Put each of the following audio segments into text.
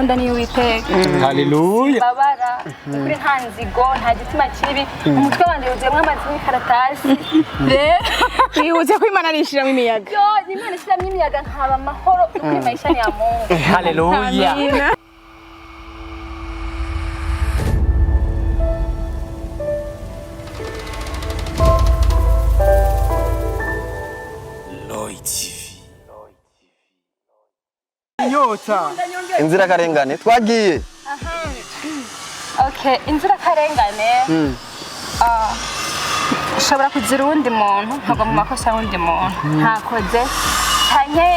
Nkunda niyo Uwiteka. Haleluya. Babara kuri nta nzigo, nta gitima kibi, umutwe wanjye wuzuyemo amazi n'ikaratasi rero. Twihuse ko Imana arishiramo imiyaga. Yo, Imana ishyiramo imiyaga nkaba amahoro kuri maisha ni ya Mungu. Haleluya. Amina. Lloyd TV. Inyota. Inzirakarengane twagiye. Okay, inzirakarengane. Ah, ushobora kugira uwundi muntu nkagwa mu makosa y'uwundi muntu ntakoze canke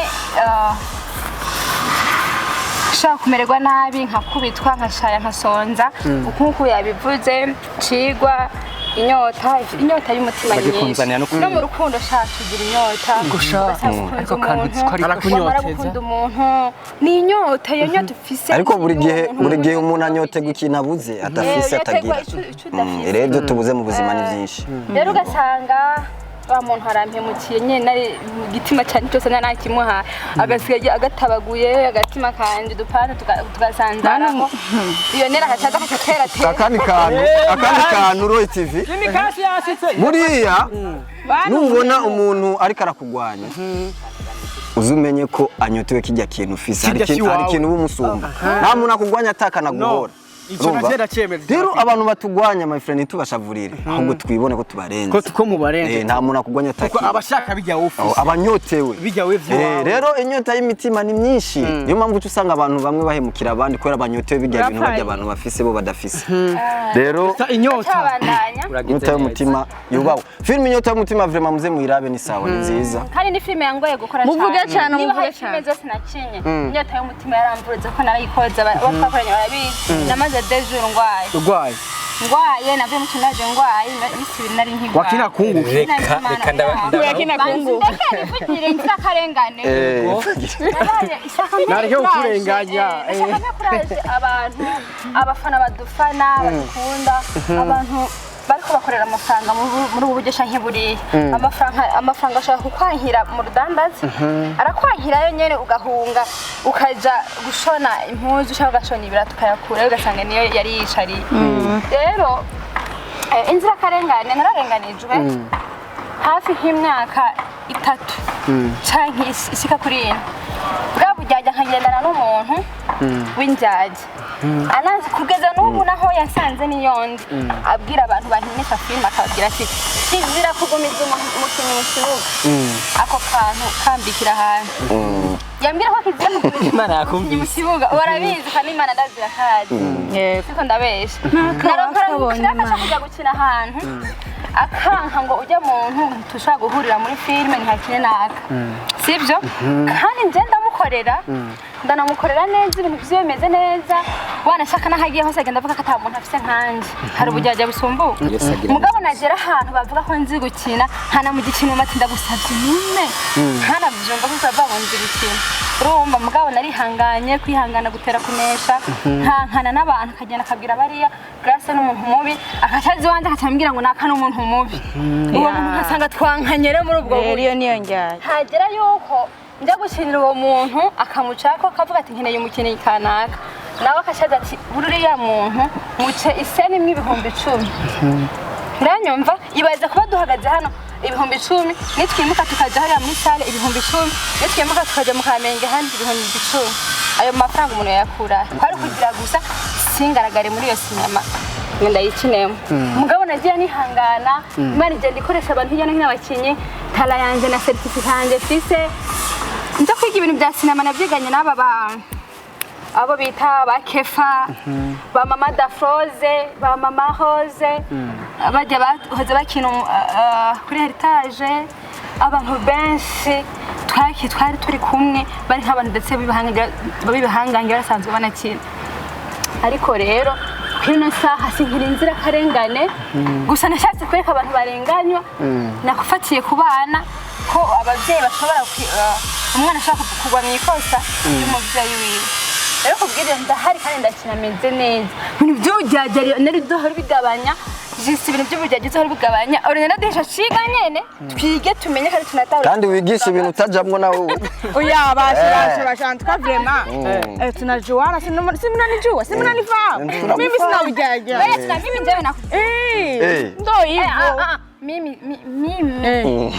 nshobora kumererwa nabi, nkakubitwa, nkashaya, nkasonza, nkuko yabivuze cigwa inyota, inyota y'umutima ni nyinshi. Bagikunzanira no No mu rukundo shaka kugira inyota. Ugasanga ukunze Ariko kandi umuntu, uzi ko ariko wamara gukunda umuntu ni inyota, iyo nyota ufise Ariko buri gihe y'uwo muntu, buri gihe umuntu anyoterwa ikintu abuze, adafise, Eh, atagira. unyoterwa ico udafise. Rero ibyo tubuze mu buzima ni byinshi. Rero ugasanga wa muntu arampemukiye nyine, nari mu gitima cyane cyose nari nakimuha, agasiga agatabaguye agatima kanje, udupande tugasanzaramo, iyo nera akacaza akatera. Akandi kantu Roy TV. Imikasi yashitse. Buriya nubona umuntu ariko arakugwanya, uzi umenye ko anyotewe kijya kintu ufise. Hari Kijya ikintu, hari kiwawe. ikintu uba umusumba. Nta muntu akugwanya atakanaguhora. Icyo nacyo ndacyemeza. Rero abantu batugwanya, my friend, ntitubashavurire, ahubwo twibone ko tubarenze. Ko mubarenze. Nta muntu akugwanya Kuko atakira. abashaka bijya office. Abanyotewe. Bijya we vy'iwawe. Rero inyota y'imitima ni myinshi, niyo mpamvu uca usanga abantu bamwe bahemukira abandi kubera banyotewe bijya bintu barya abantu bafise bo badafise. Rero Inyota. Cyabandanya. Inyota y'umutima yubahwe. Filime Inyota y'umutima vraiment muze muyirabe, ni sawa, ni nziza. Kandi ni filime yangoye gukora. Muvuge cane, niba muvuge hari filime cane. zose nakinye, Inyota y'umutima yaramvurutse ko narayikoze, abo twakoranye barabizi, namaze 2 jours ndwaye. Urwaye. Ndwaye, navuye mu kintu naje ndwaye iminsi 2 nari nkigwaye. Wakina kungu. Reka Wakina kungu. Ndeka nivugire inzirakarengane. Nabaye ishaka mpe Nareke kuraje, kukurenganya, ishaka mpe kuraje abantu, abafana badufana, badukunda, abantu bariko bakorera amafaranga muri ubu buryo canke buriya. Amafaranga ashobora kukwankira mu rudandaza, arakwankira yo nyene, ugahunga ukaja gushona impuzu canke ugashona ibirato, ukayakurayo ugasanga niyo yari yicariye. Rero inzirakarengane nararenganijwe hafi nk'imyaka 3 canke ishika kuri 4, bwa bujyajya nkagendana n'umuntu w'injyajya ananze kugeza n'ubu, naho yasanze niyondi abwira abantu bankinisha filime, akababwira ati kizira kugumiza umukinnyi mu kibuga, ako kantu kambikira ahantu yambwira ko kizira kugumiza Imana umukinnyi mu yakumvise. kibuga. Barabizi kandi Imana ndazira kazi. Yego. Siko ndabesha. Nakaba kabonye Naronka Imana. kujya gukina ahantu akanka ngo ujya muntu tushobora guhurira muri filime ntihakine naka, sibyo? Kandi nje ndamukorera, ndanamukorera neza, ibintu byiwe bimeze neza, wanashaka n'aho agiye hose agenda avuga ko ata muntu afise nkanjye. Hari ubujyajya busumbuka. Yesu agira Mugabo nagera ahantu bavuga ko nzi gukina, nkanamugikina ati ndagusabye nyine, nkanabyumva kuko bavuga ngo nzi gukina, urumva? Mugabo narihanganye, kwihangana gutera kunesha, nkankana n'abantu, akagenda akabwira bariya Grace ni umuntu mubi, akacaza iwanjye akacambwira ngo naka ni umuntu mubi, uwo muntu nkasanga twankanye rero muri ubwo Rero buryo. iyo niyo njyana. Hagera yuko njya gukinira uwo muntu akamucako, akavuga ati nkeneye umukinnyi kanaka, nawe akashaza ati buriya muntu muce iseni imwe 10,000. Uranyumva? Ibaze kuba duhagaze hano 10,000, nitwimuka tukaja hariya muri sale 10,000, nitwimuka tukaja mu Kamenge ahandi 10,000. Ayo mafaranga umuntu yayakura kwari kugira gusa singaragare muri iyo sinema ngo ndayikinemo. Mugabo nagiye nihangana, Imana igenda ikoresha abantu hirya no hino, abakinyi tara yanje na certificate yanjye mfise nza kwiga ibintu bya sinema, nabyiganye n'aba bantu abo bita ba Kefa, ba mama Dafroze, ba mama Rose, bajya bahoze bakina kuri Heritage, abantu benshi twari turi kumwe, bari nk'abantu ndetse b'ibihangange basanzwe banakina. Ariko rero kuri ino saha sinkiri inzirakarengane gusa, nashatse kwereka abantu barenganywa nakufatiye ku bana ko ababyeyi bashobora umwana ashobora kugwa mu ikosa ry'umubyeyi wiwe. Rero kubw'ibyo ndahari kandi ndakina meze neza, ibintu by'ubujyajya nari duhora bigabanya. Jisi ibintu by'ubugerageza aho bigabanya urugendo duhisha ciga nyene, twige, tumenye kandi tunatahura. Kandi wigisha ibintu utajamwo nawe. Oya, basha basha basha, en tout cas vraiment, tunajuana, si mnanijua, si mnanifahamu. Mimi sina ujanja. Wewe tuna mimi njewe nakujua. Eh, ndo Eh, hivyo. ah, ah, mimi mimi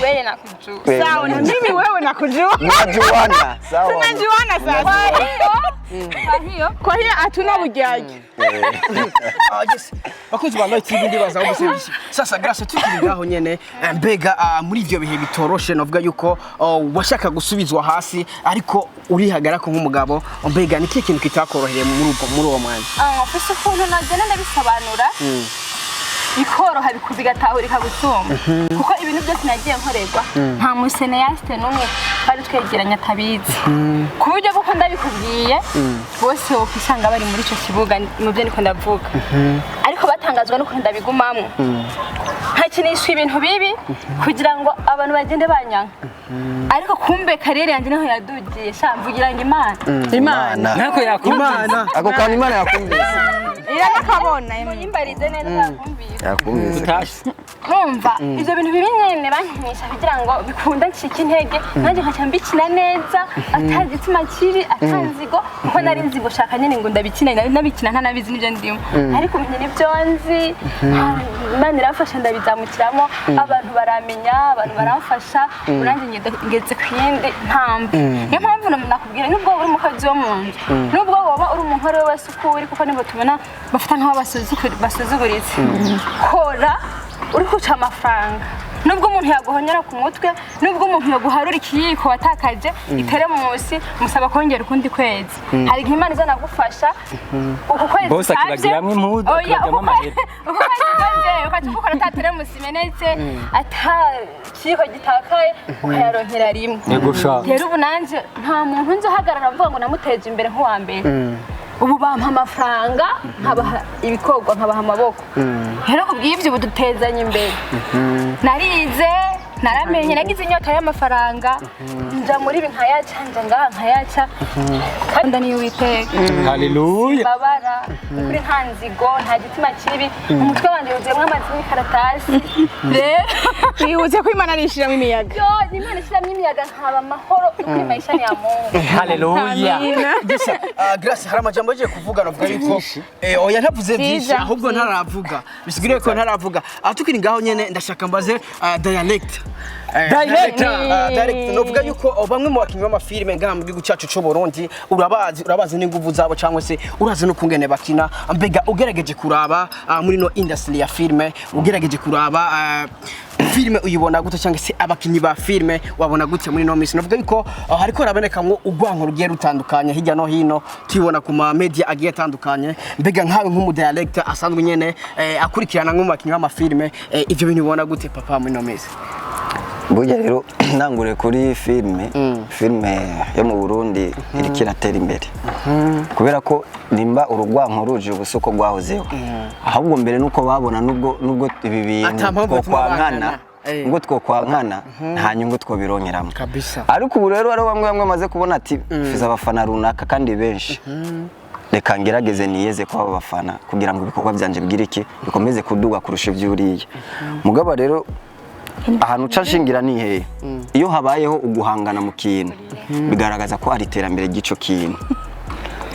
wewe nakujua. Sawa, na mimi wewe nakujua. Mnajuana, sawa. Tunajuana sasa. Kwa hiyo Kwa hiyo hatuna ujanja. Ah, yes. Bakunzi ba Light TV, ndibaza aho bose. Sasa Grace, tukiri ngaho nyene, mbega muri ivyo bihe bitoroshe, novuga yuko washaka gusubizwa hasi ariko urihagarako nk'umugabo, mbega ni kihe kintu kitakorohereye muri uwo mwanya? Ah, mfise ukuntu nagenda ndabisobanura bikoroha, bigatahurika gusumba, kuko ibintu byose nagiye nkorerwa nta mu cinéaste n'umwe twari twegeranye atabizi, ku buryo bw'uko ndabikubwiye bose wokwisanga bari muri ico kibuga mu byo niko ndavuga, ariko batangazwa n'ukuntu ndabigumamwo, nkakinishwa ibintu bibi kugira ngo abantu bagende banyanka, ariko kumbe carrière yanjye niho yadugiye. Sha, mvugira ngo Imana Imana. Nako yakumvise. Imana. Ako kantu Imana yakumvise. Iranakabona. Muyimbarize neza, yakumvise. Yakumvise. Utashe. Nkumva ibyo bintu bibi nyene bankinisha kugira ngo bikunda ncike intege, nanjye nkaca mbikina neza, ata gitsina kibi, ata nzigo, kuko nari nzi gushaka nyene ngo ndabikina, nari nabikina ntanabizi n'ibyo ndimo, ariko ubu nibyo nzi. Imana iramfasha, ndabizamukiramo, abantu baramenya, abantu baramfasha, ubu nanjye ngeze ku yindi ntambwe. Niyo mpamvu nakubwira, nubwo uri umukozi wo mu nzu, nubwo woba uri umuntu uwo ari we wese uko uri, kuko nibo tubona bafata nk'aho basuzuguritse, kora uri kuca amafaranga, nubwo umuntu yaguhonyora ku mutwe, nubwo umuntu yaguharura ikiyiko watakaje itere munsi, musaba kongera ukundi kwezi. Hari igihe Imana izanagufasha uku kwezi Bose usavye, akibagiramwo impuzu, oya, akibagiramwo uku amahera. Uku kwezi kongeye ukaca ugukora ata teremusi imenetse, ata kiyiko gitakaye, ukayaronkera rimwe. Yego sha. Rero ubu nanje nta muntu nzi uhagarara mvuga ngo namuteje imbere nk'uwa mbere. Ubu bampa amafaranga, nkabaha ibikorwa, nkabaha amaboko. Rero kubw'ibyo ubu dutezanye imbere. Narize, naramenye, nagize inyota y'amafaranga, nja muri ibi nkayaca, nja ngaha nkayaca, kandi niyo Uwiteka. Haleluya. Babara kuri nta nzigo, nta gitima kibi, umutwe wanjye wuzuyemo amazi n'ikaratasi rero. Twihuse ko Imana arishiramo imiyaga. Yo, Imana ishyiramo imiyaga nkaba amahoro kuri maisha ni ya Mungu. Haleluya. Gusa Grace, hari amajambo agiye kuvuga, navuga yuko oya, ntavuze byinshi. Vyiza, Ahubwo ntaravuga, bisiguriye ko ntaravuga. Tukiri ngaho nyene, ndashaka mbaze dialect. Director. Director, novuga yuko bamwe mu bakinyi b'amafilime ngaha mu gihugu cyacu c'u Burundi urabazi, urabazi n'inguvu zabo cyangwa se urazi n'ukungene bakina. Mbega ugerageje kuraba muri no industry ya filme, ugerageje kuraba filime uyibona gute, cyangwa se abakinyi ba filime wabona gute muri no minsi? Navuga yuko hariko harabonekamwo urwanko rugiye rutandukanye hirya no hino, tubibona ku ma media agiye atandukanye. Mbega nkawe nk'umu director asanzwe nyene akurikirana nk'umubakinyi w'amafilime, ivyo bintu ubona gute papa muri no minsi? Burya rero ntangure kuri filime, filime yo mu Burundi iriko iratera imbere, kubera ko nimba urugwanko ruje ubu si uko rwahozeho, ahubwo mbere nuko babona nubwo ibi bintu Ata mpamvu ituma twokwankana bankana. Nubwo twokwankana nta nyungu twobironkeramo. Kabisa. Ariko ubu rero hariho bamwe bamwe bamaze kubona ati mfise abafana runaka kandi benshi, reka ngerageze niyeze ko abo bafana kugira ngo ibikorwa byanje bigire iki, bikomeze kuduga kurusha iby'uriya mugabo. Rero ahantu uca nshingira ni hehe? Iyo habayeho uguhangana mu kintu, bigaragaza ko ari iterambere ry'ico kintu,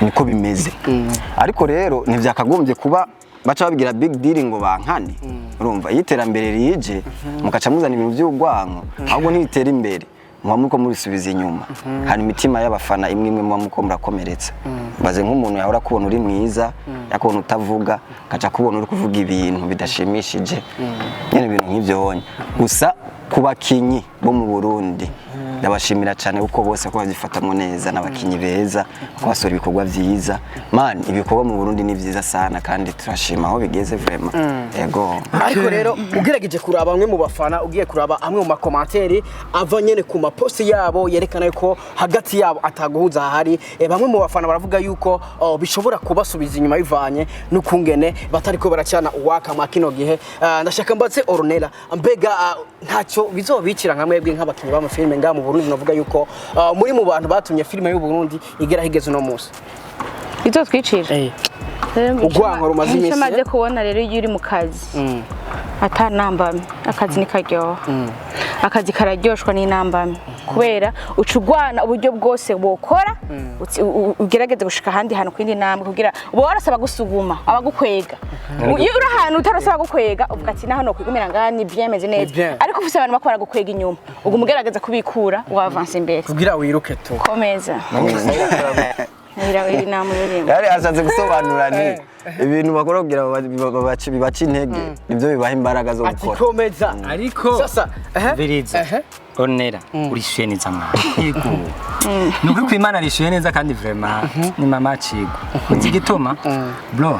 niko bimeze. Ariko rero ntibyakagombye kuba baca babwira big deal ngo bankane. Urumva iyo iterambere rije mukaca muzana ibintu by'urwanko, ahubwo ntibitera imbere, muba muko mubisubiza inyuma. Hari imitima y'abafana imwe imwe muba muko murakomeretsa. Baze nk'umuntu yahora kubona uri mwiza, yakubona utavuga, akaca kubona uri kuvuga ibintu bidashimishije nyine, ibintu nk'ibyo honye. Gusa ku bakinyi bo mu Burundi ndabashimira cyane, kuko bose ko babyifatamo neza, n'abakinyi beza, ko basohora ibikorwa byiza. Man, ibikorwa mu Burundi ni byiza sana, kandi turashima aho bigeze vraiment, yego. Ariko rero ugerageje kuraba bamwe mu bafana, ugiye kuraba amwe mu ma commentaires ava nyene ku ma posts yabo, yerekana yuko hagati yabo ataguhuza hahari. Bamwe mu bafana baravuga yuko bishobora kubasubiza inyuma bivanye n'ukungene batariko baracana uwaka mwa kino gihe. Ndashaka mbaze Ornella, mbega ntacyo bizobikira nka mwebwe nk'abakinyi b'amafilime ngaha mu Burundi? Navuga yuko muri mu bantu batumye filime y'u Burundi igera higeze uno munsi. Bizotwicira? Urwanko rumaze Icyo iminsi, maze kubona rero, iyo uri mu kazi atanambamye, akazi ntikaryoha. Akazi kararyoshwa n'intambamye, kubera uca ugwana uburyo bwose wokora ugerageze gushika ahandi hantu kwindi ntambwe, kugira uba warose abagusuguma, abagukwega. Iyo uri ahantu utarose abagukwega, uvuga ati naho nokwigumira ngaha ni bien, meze neza. Bien. Ariko ufise abantu bako baragukwega inyuma, uguma ugerageza kubikura, wavanse imbere. Kugira wiruke tu. Komeza. Ira inama y'ururimi. Yari ashatse gusobanura ni ibintu bakora kugira bibace intege, nibyo bibaha imbaraga zo Ati gukora. komeza. Ariko Sasa, ehe. viriza. Ehe. Onera urishuye neza mwana, yego, ni ukuri kw'Imana rishuye neza kandi vraiment ni mama cigo. Uzi igituma, bro?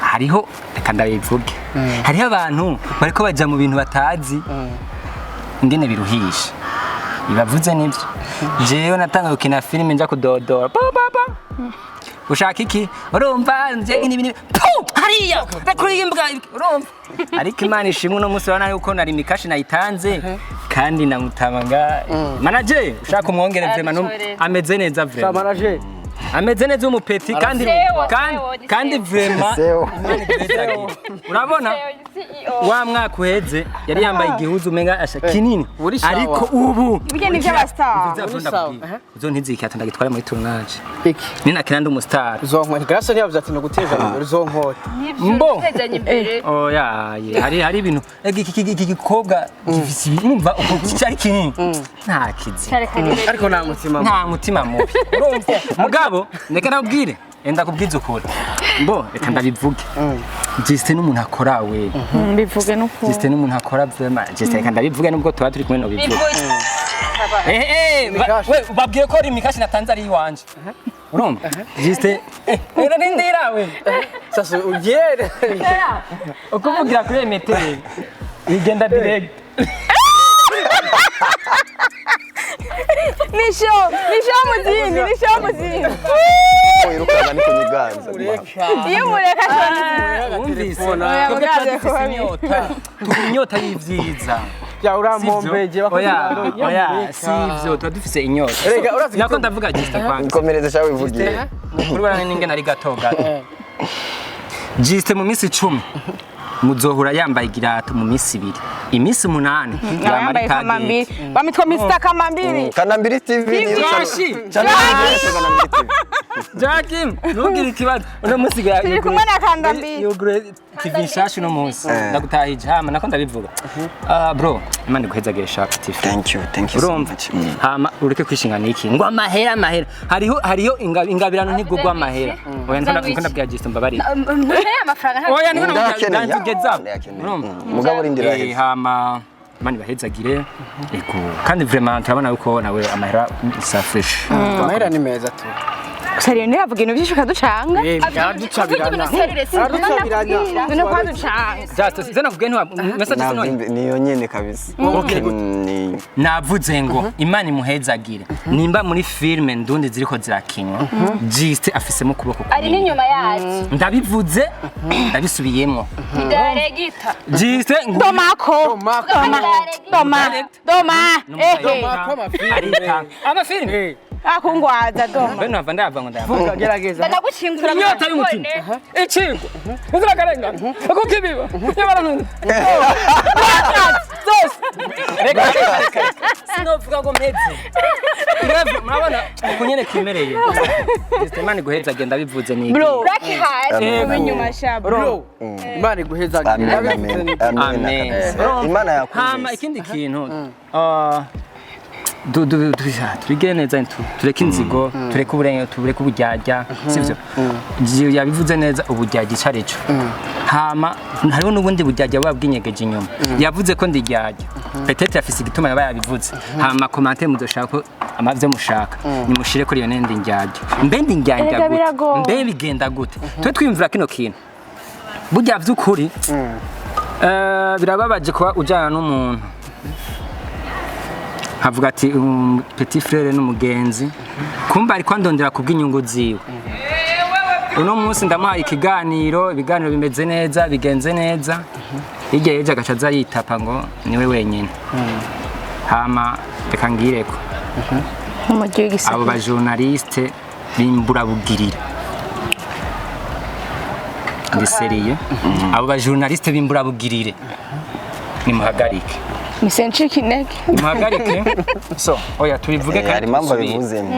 Hariho, reka ndabivuge, hariho abantu bariko baja mu bintu batazi ingene biruhisha. Ibavuze nibyo. Jewe natanga gukina filime, nja kudodora pa pa pa, ushaka iki? Urumva nje ibi nibi Puh! Hariya rekuri imbwa, urumva. Ariko Imana ishimwe, uno munsi urabona yuko nari mikashi nayitanze kandi namutamanga manager ushaka umwongere vraiment Aradushorera. ameze neza vraiment. Manager. Ameze neza umupeti kandi Sewo, kandi sewo, ni kandi sewo. vraiment Sewo. Imana iguhezagire. Urabona CEO. wa mwaka uheze yari yambaye igihuzu umenga asha kinini, Uri sawa. ariko ubu Ibyo ni iby'abastar. Uri sawa. Aha. uzo ntizikata ndagitwara muri tournage. Iki. Ninakina ndi umustar. Uzonkora. Grace ntiyavuze ati no guteza imbere uzonkora. Mbo. Gutezanya imbere. Oya, ye, hari ibintu. Ega iki gikobwa gifise urumva uko cyari kinini nta kizi. Cyarekanye imbere. Ariko nta mutima mubi. Nta mutima mubi, urumva. Mugabo reka nabwire, enda kubwiza ukuri, mbo reka ndabivuge. Justin n'umuntu akora we. Bivuge n'ukuntu. Justin n'umuntu akora vraiment. Justin, reka ndabivuge nubwo tuba turi kumwe no bivuge. Eh eh, Mikashi. we babwiye ko ari mikashi natanze ari iwanje, urumva. Justin, rero nindira we. Sasa ugere. Ukuvugira kuri emeteri igenda direct. Nisho, nisho muzindi, nisho muzindi. Wirukanka ni kunyiganza. Iyo mureka shonje. Wumvise. Oya, Twebwe mugaze tuba dufise kuba inyota, tugira inyota y'ivyiza. Ya uramombeje. Oya oya, si ivyo, tuba dufise inyota. Rega, urazi nako igituma- ndavuga Justin kwanza. Komereza shawe wivugire. Kuri barane n'ingene ari gato gato. Justin mu minsi 10 muzohura yambaye igirato, mu minsi 2, iminsi 8 yamara Yambaye kamambiri. ikageti. Bamitwa Mr. Kamambiri. Kanambiri TV niyo. Joshi! Kanambiri TV. Joakim, ntugire ikibazo uno munsi Turi kumwe na Kandambiri. Yugure TV nshasha uno munsi, ndagutahije. Hama nako ndabivuga. Ah bro, Imana iguhezagire Sharp TV. Thank you, thank you so Urumva. much. Hama ureke kwishingana iki ngo amahera amahera, hariho ingabirano ntigugwa amahera. Oya, ndiko ndabwira Justin, mbabarira. Ntukeneye amafaranga ntabwo. Oya, niko Ndayakeneye. ndageza. Ndayakeneye. Urumva. Mugabo urindira Eh, hama Imana ibahezagire. Ego, kandi vraiment turabona yuko nawe amahera isa fresh. Amahera ni meza tu. Gusa rero ntiyavuga ibintu byinshi ukaducanga. Araducabiranya. Araducabiranya. Ni kwaducanga. Just zena kubwiye ntiwa message sino. Niyo nyene kabisa. Okay. Ni Navuze ngo Imana imuhezagire. Nimba muri filme ndundi ziriko zirakinwa, Juste afisemo ukuboko Ari kunini. n'inyuma yacu. Ndabivuze, ndabisubiyemo. Daregita. Juste ngo Domako. Doma. Doma. Doma. Ehe. arita amafilme. Akungwaza doma. Beno hava ndava ngo ndava. Gerageza. Ndanagushingura. Inyota y'umutima. Ikingo. Inzirakarengane. Kuko ibiba. Y'abantu. Zose. Reka reka reka. Sinovuga ngo mpeze. Uravye, murabona uko nyene kimereye. Juste Imana iguheza, agenda bivuze ni. Bro. Black Heart. Yego. Inyuma sha bro. Bro. Imana iguhezagire. Amen, amen. Amen. Amen. Kabisa. Imana Hama yakumvise. ikindi kintu, turigire neza, tureke inzigo, tureke uburenge, tureke uburyarya, sivyo? Yabivuze neza uburyarya ico arico. Hama hariho n'ubundi buryarya buba bwinyegeje inyuma. Yavuze ko ndiryarya, peut-être afise igituma yaba yabivuze. Hama commentaire muzoshaka ko amavyo mushaka nimushire kuri iyo nende ndyarya. Mbe ndi ndyarya Erega gute? biragoye. Mbe bigenda gute? Twe twiyumvira kino kintu burya vy'ukuri. Birababaje kuba ujyana n'umuntu nkavuga ati petit frere n'umugenzi, kumba ariko andondera kubw'inyungu ziwe. Uno munsi ndamuhaye ikiganiro, ibiganiro bimeze neza, bigenze neza, hirya y'ejo agaca aza yitapa ngo niwe wenyine. Hama reka ngireko Umujyi w'igisaka. abo bajournaliste b'imburabugirira. Ndi sérieux. Abo ba journaliste b'imburabugirire, nimuhagarike. Misencika intege. Nimuhagarike. So oya, tubivuge Eh, kandi hari impamvu tubisubire. abivuzemo.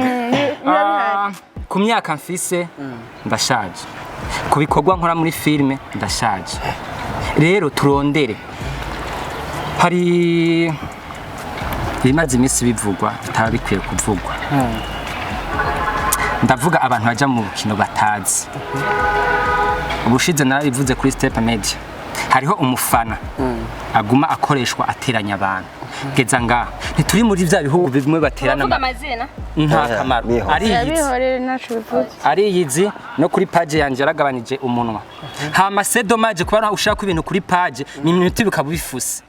Ah, ku myaka mfise ndashaje, ku bikorwa nkora muri filime ndashaje. Rero turondere, hari ibimaze iminsi bivugwa bitaba bikwiye kuvugwa. Ndavuga abantu baja mu rukino batazi. Ubushize narabivuze kuri Step Media, hariho umufana aguma akoreshwa ateranya abantu. Geza ngaha, ntituri muri vya bihugu bimwe baterana. Uravuga amazina. Nta kamaro. Biho. Ariyizi. Bihorere, ntaco bivuze. Ariyizi no kuri page yanje yaragabanije umunwa. Hama c'est dommage kuba ushaka ibintu kuri page ni minota bikaba bifuse.